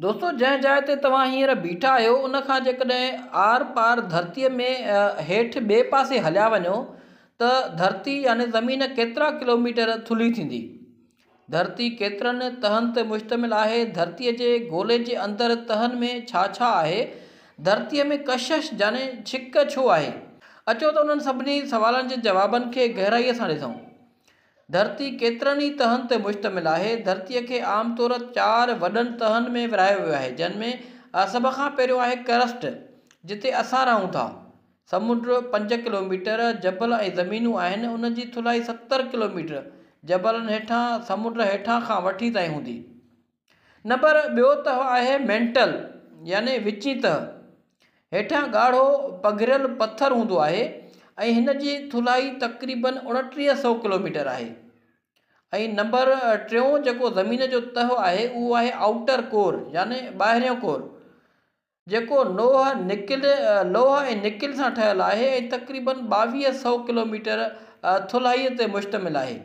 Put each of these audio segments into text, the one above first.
دوستو جنهن جاء تي توهان هينئر بيٺا آهيو ان کان جيڪڏهن آر پار ڌرتيء ۾ هيٺ ٻئي پاسي هليا وڃو ته ڌرتي يعني زمين ڪيترا ڪلوميٽر ٿلهي ٿيندي؟ ڌرتي ڪيترن تهن تي مشتمل آهي؟ ڌرتيء جي گولي جي اندر تهن ۾ ڇا ڇا آهي؟ ڌرتيء ۾ ڪشش يعني ڇڪ ڇو آهي؟ اچو ته انهن سڀني سوالن جي جوابن کي گهرائيء سان ڏسون. ڌرتي ڪيترن ئي تهن تي مشتمل آهي. ڌرتيء کي عام طور چار وڏن تهن ۾ ورهايو ويو آهي، جن ۾ سڀ کان پهريون آهي ڪرسٽ، جتي اسان رهون ٿا. سمنڊ پنج ڪلوميٽر، جبل ۽ زمينون آهن، ان جي ٿلهائي 70 ڪلوميٽر جبلن هيٺان سمنڊ هيٺان کان وٺي تائين هوندي. نمبر ٻيو تهه آهي مينٽل يعني وچين تهه. هيٺيان ڳاڙهو پگهريل پٿر هوندو آهي ۽ هن جي ٿلهائي تقريبن 29 سئو ڪلوميٽر آهي. ۽ نمبر ٽيون جيڪو زمين جو تهه آهي اهو آهي آئوٽر ڪور يعني ٻاهريون ڪور جيڪو لوهه، نڪل، لوهه ۽ نڪل سان ٺهيل آهي ۽ تقريبن 22 سئو ڪلوميٽر ٿلهائي تي مشتمل آهي.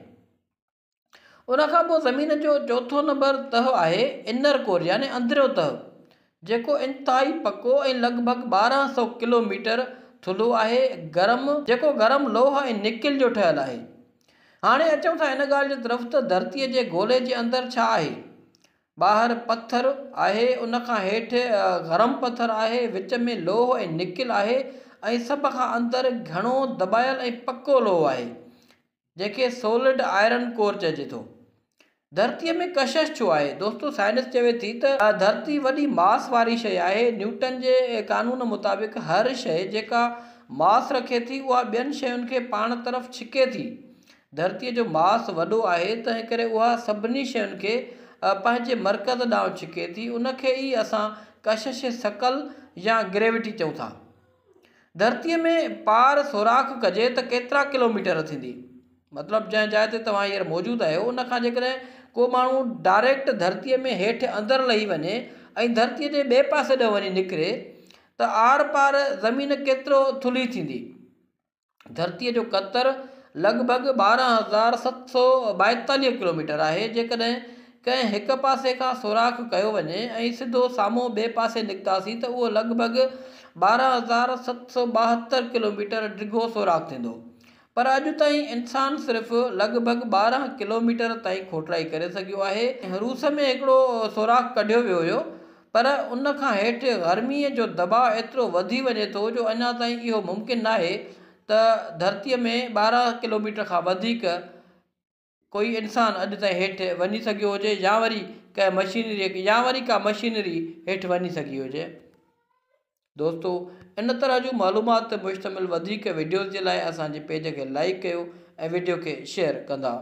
ان کان پوء زمين جو چوٿون نمبر تهه آهي انر ڪور يعني اندريون تهه جيڪو انتهائي پڪو ۽ لڳ ڀڳ 1200 ڪلو ميٽر ٿلهو آهي گرم جيڪو گرم لوهه ۽ نڪل جو ٺهيل آهي. هاڻي اچون ٿا ان ڳالهه جي طرف ته ڌرتيء جي گولي جي اندر ڇا آهي؟ ٻاهر پٿر آهي ان کان هيٺ گرم پٿر آهي وچ ۾ لوهه ۽ نڪل آهي ۽ سڀ کان اندر گهڻو دٻايل ۽ پڪو لوهه آهي. جنهن کي سولڊ آئرن ڪور چئجي ٿو. ڌرتيء ۾ ڪشش ڇو آهي؟ دوستو سائنس چوي ٿي ته ڌرتي وڏي ماس واري شيء آهي. نيوٽن جي قانون مطابق هر شيء جيڪا ماس رکي ٿي اها ٻين شين کي پاڻ طرف ڇڪي ٿي. ڌرتيء جو ماس وڏو آهي تنهنڪري اها سڀني شين کي پنهنجي مرڪز ڏانهن ڇڪي ٿي ان کي ئي اسان ڪشش ثقل يا گريوٽي چئون ٿا. ڌرتيء ۾ پار سوراخ ڪجي ته ڪيترا ڪلوميٽر ٿيندي؟ مطلب جنهن جاء تي توهان هينئر موجود آهيو ان کان جيڪڏهن ڪو ماڻهو ڊائريڪٽ ڌرتيء ۾ هيٺ اندر لهي وڃي ۽ ڌرتيء جي ٻئي پاسي ڏانهن وڃي نڪري ته آر پار زمين ڪيترو ٿلهي ٿيندي؟ ڌرتيء جو قطر لڳ ڀڳ 12742 ڪلوميٽر آهي. جيڪڏهن ڪنهن هڪ پاسي کان سوراخ ڪيو وڃي ۽ سڌو سامهون ٻئي پاسي نڪتاسين ته اهو لڳ ڀڳ 12772 ڪلوميٽر ڊگهو سوراخ ٿيندو. پر اڄ تائين انسان صرف لڳ ڀڳ 12 ڪلوميٽر تائين کوٽرائي ڪري سگهيو آهي. روس ۾ هڪڙو سوراخ ڪڍيو ويو هيو پر ان کان هيٺ گرميء جو دٻاء ايترو وڌي وڃي ٿو جو اڃا تائين اهو ممڪن ناهي ته ڌرتيء ۾ 12 ڪلوميٽر کان وڌيڪ ڪوئي انسان اڄ تائين هيٺ وڃي سگهيو هجي يا وري ڪنهن مشينري يا وري ڪا مشينري هيٺ وڃي سگهي هجي. دوستو ان طرح جون معلومات تي مشتمل وڌيڪ وڊيوز جي لاء اسان جي پيج کي لائيڪ ڪيو ۽ وڊيو کي شيئر ڪندا.